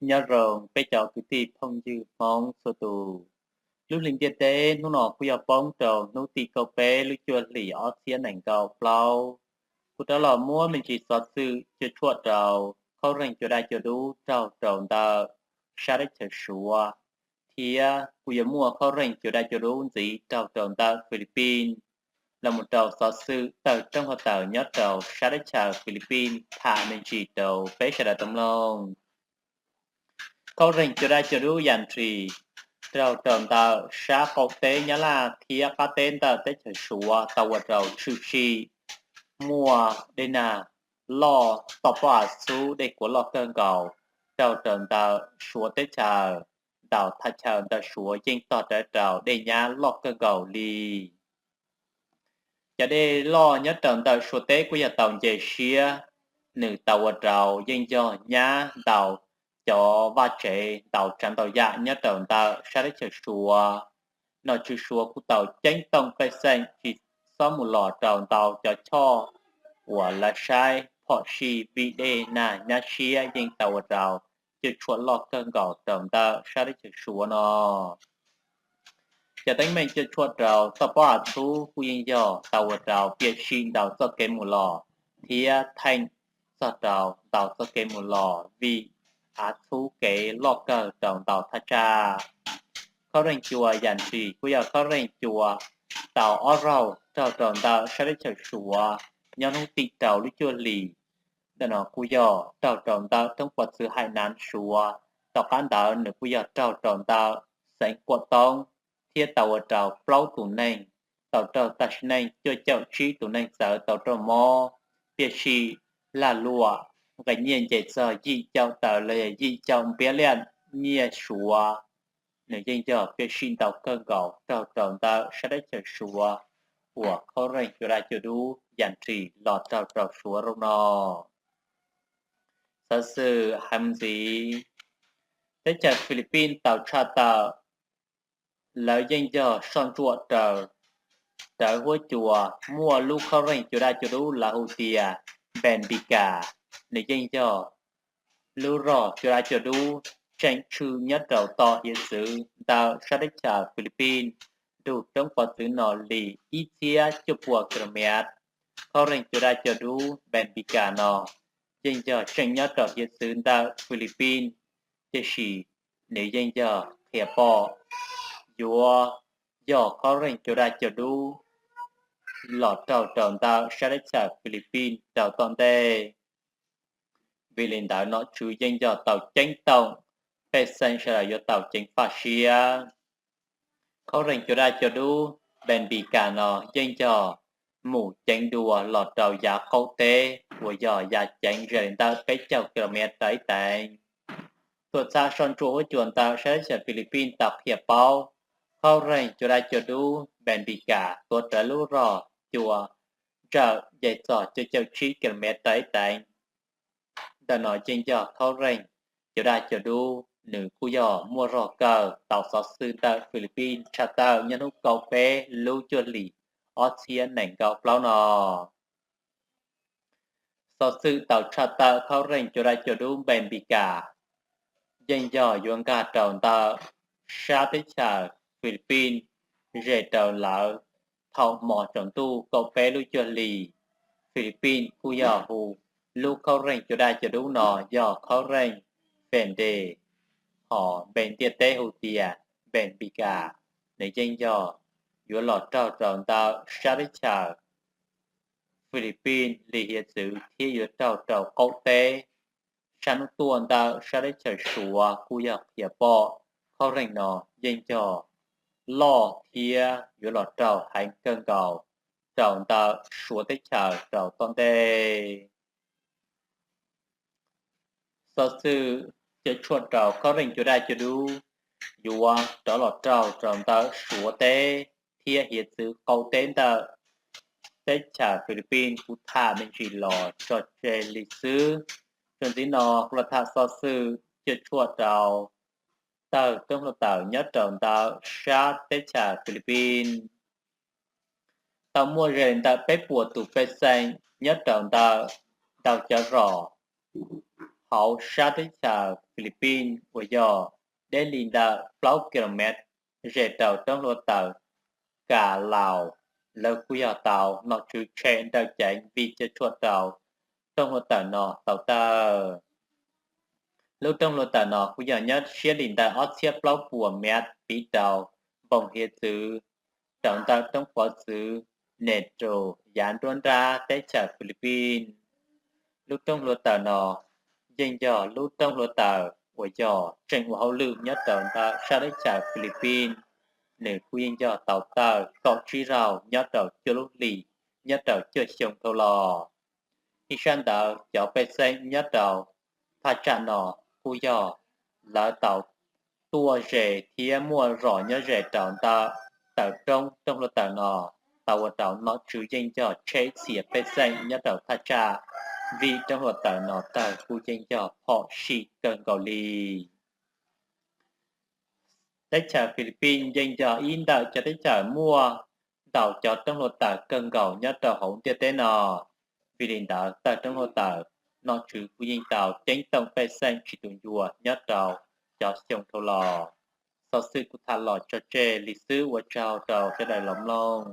Nyob zoo peb cov kwv tij phooj ywg Hmoob txhua tus. Lub hli ntiaj teb hnub no kuj yog poob rau hnub tim kaum peb lub cuaj hlis ob txhiab nees nkaum plaub. Kuv rov los muab me ntsis xov xwm cuam tshuam rau khauj reej cua daj cua dub raug rau ntawm sab teb chaws Suav, thiab kuj yuav muaj khauj reej cua daj cua dub ntxiv raug rau ntawm Philippines. Los mus rau xov xwm tawm roob hluav taws nyob rau sab teb chaws Philippines tham me ntsis rau peb sawv daws tau mloog. Khauj reej cua daj cua dub yam ntsis raug rau ntawm sab qaum teb Nyab Laj thiab qab teb ntawm teb chaws Suav tau ua rau tshwm sim muaj dej nag loj, toj pob av txhub, dej kuav loj kawg nkaus raug rau ntawm Suav teb chaws. Ntau thaj chaw ntawm Suav yeej tog rawv rau dej nyab loj kawg nkaus li. Cov dej loj nyob rau ntawm Suav teb kuj yog tau nce siab, nws tau ua rau yeej yog nyab ntau cov vaj tsev, ntau tsav ntau yam nyob rau ntawm sab teb chaws Suav. Nom tswv Suav kuj tau ceeb toom pej xeem tsis txhob mus los rau ntau cov choj uas lawv saib phom sij vim dej nag nyab siab yeej tau ua rau cuam tshuam loj kawg nkaus rau ntawm sab teb chaws Suav no. Cov teeb meem cuam tshuam rau toj pob av txhub kuj yeej yog tau ua rau piam sij ntau txoj kev mus los thiab theej txog rau ntau txoj kev mus los vim av txhub kev loj kawg rau ntau thaj tsam. Khauj reej cua yam ntsis kuj yog khauj reej cua tau ob zaug raug rau ntawm sab teb chaws Suav nyob hnub tim rau lub cuaj hlis. Ntawm no kuj yog raug rau ntawm thoob pov txwv hais nav Suav, tom qab ntawd nws kuj yog raug rau ntawm xeev Kuam Toob, thiab tau ua rau plaub tus neeg tau raug tag sim neej, cuaj caum tsib tus neeg txawv tau raug mob, piam sij lag luam, nqe nyiaj nce txog yim caum tawm los yog yim caum npiab liaj nyiaj Suav. Nws yeej yog piam sij ntau kawg nkaus raug rau ntawm sab teb chaws Suav uas khauj reej cua daj cua dub yam ntsis los raug rau Suav zaum no. Xov xwm hais mus ntxiv, teb chaws Philippines tau tshaj tawm lawv yeej yog soj ntsuam raws huab cua muaj lub khauj reej cua daj cua dub lawv hu tias Benfica. Nws yeej yog lub rog cua daj cua dub tseem tshwm nyob rau tom hiav txwv ntawm sab teb chaws Philippines, nrug roob pov txwv no li ib txhiab cuaj puas kilomev. Khauj reej cua daj cua dub Benfica no yeej yog tseem nyob rau hiav txwv ntawm Philippines, tiam sis nws yeej yog qhia pom yuav yog khauj reej cua daj cua dub los raug rau ntawm sab teb chaws Philippines rau tom ntej. Vim li ntawd nom tswv yeej yog tau ceeb toom pej xeem sawv daws yuav tau ceev faj siab. Khauj reej cua daj cua dub Benfica no yeej yog mus ceev dua los rau yav qaum teb uas yog yav ceev ze li ntawm peb caug kilomev rau ib teev. Tuam txhab soj ntsuam huab cua ntawm sab teb chaws Philippines tau qhia paub khauj reej cua daj cua dub Benfica tuav rawv lub rog cua ntsawm nce txog cuaj caum tsib kilomev rau ib teev. Ntawm no yeej yog khauj reej cua daj cua dub, nws kuj yog muaj zog kawg tau xov xwm ntawm Philippines tshaj tawm nyob hnub kaum peb lub cuaj hlis ob txhiab nees nkaum plaub no. Xov xwm tau tshaj tawm khauj reej cua daj cua dub Benfica yeej yog yuav nkag rau ntawm sab teb chaws Philippines ze rau lawv thaum hmo tsaus ntuj kaum peb lub cuaj hlis. Philippines kuj yog hu lub khauj reej cua daj cua dub no yog khauj reej Fende, hos npe ntiaj teb hu tias Benfica. Nws yeej yog yuav los raug rau ntawm sab teb chaws Philippines li hiav txwv thiab yuav raug rau qaum teb. Sab hnub tuaj ntawm sab teb chaws Suav kuj yog qhia pom khauj reej no yeej yog loj thiab yuav los raug heev kawg nkaus rau ntawm Suav teb chaws rau tom ntej. Xov xwm cuam tshuam rau khauj reej cua daj cua dub yuav rov los raug rau ntawm Suav teb thiab hiav txwv qaum teb ntawm teb chaws Philippines kuv tham me ntsis los tso tseg li xwb. Txuas ntxiv no kuv los tham xov xwm cuam tshuam rau tawg roob hluav taws nyob rau ntawm sab teb chaws Philippines. Tau muaj ze li ntawm peb puas tus pej xeem nyob rau ntawm ntau cov zos hauv sab teb chaws Philippines uas yog deb li ntawm plaub kilomev ze rau roob hluav taws Ka Laus, lawv kuj yog tau nom tswv tshem nrawm ceev vim cia tshuaj rau roob hluav taws no tau tawg. Lub roob hluav taws no kuj yog nyob siab li ntawm ob txhiab plaub puas mev tiv rau npoo hiav txwv rau ntawm roob pov txwv Negros yav nruab nrab teb chaws Philippines. Lub roob hluav taws no yeej yog lub roob hluav taws uas yog tseem ua hauj lwm nyob rau ntawm sab teb chaws Philippines. Nws kuj yeej yog tau tawg kaum tsib zaug nyob rau cuaj lub hlis nyob rau cuaj xyoo dhau los. Ib sab ntawd cov pej xeem nyob rau thaj tsam no kuj yog lawv tau tuaj ze thiab muaj zos nyob ze rau ntawm taw roob roob hluav taws no, tau ua rau nom tswv yeej yog tsheb txhia pej xeem nyob rau thaj tsam, vim roob hluav taws no tawg kuj yeej yog phom sij kawg nkaus li. Teb chaws Philippines yeej yog ib ntawm cov teb chaws muaj ntau cov roob hluav taws kawg nkaus nyob rau hauv ntiaj teb no. Vim li ntawd tawg roob hluav taws, nom tswv kuj yeej tau ceeb toom pej xeem tsis tu ncua nyob rau cov xyoo dhau los. Xov xwm kuv tham los tso tseg li xwb, ua tsaug rau sawv daws los mloog.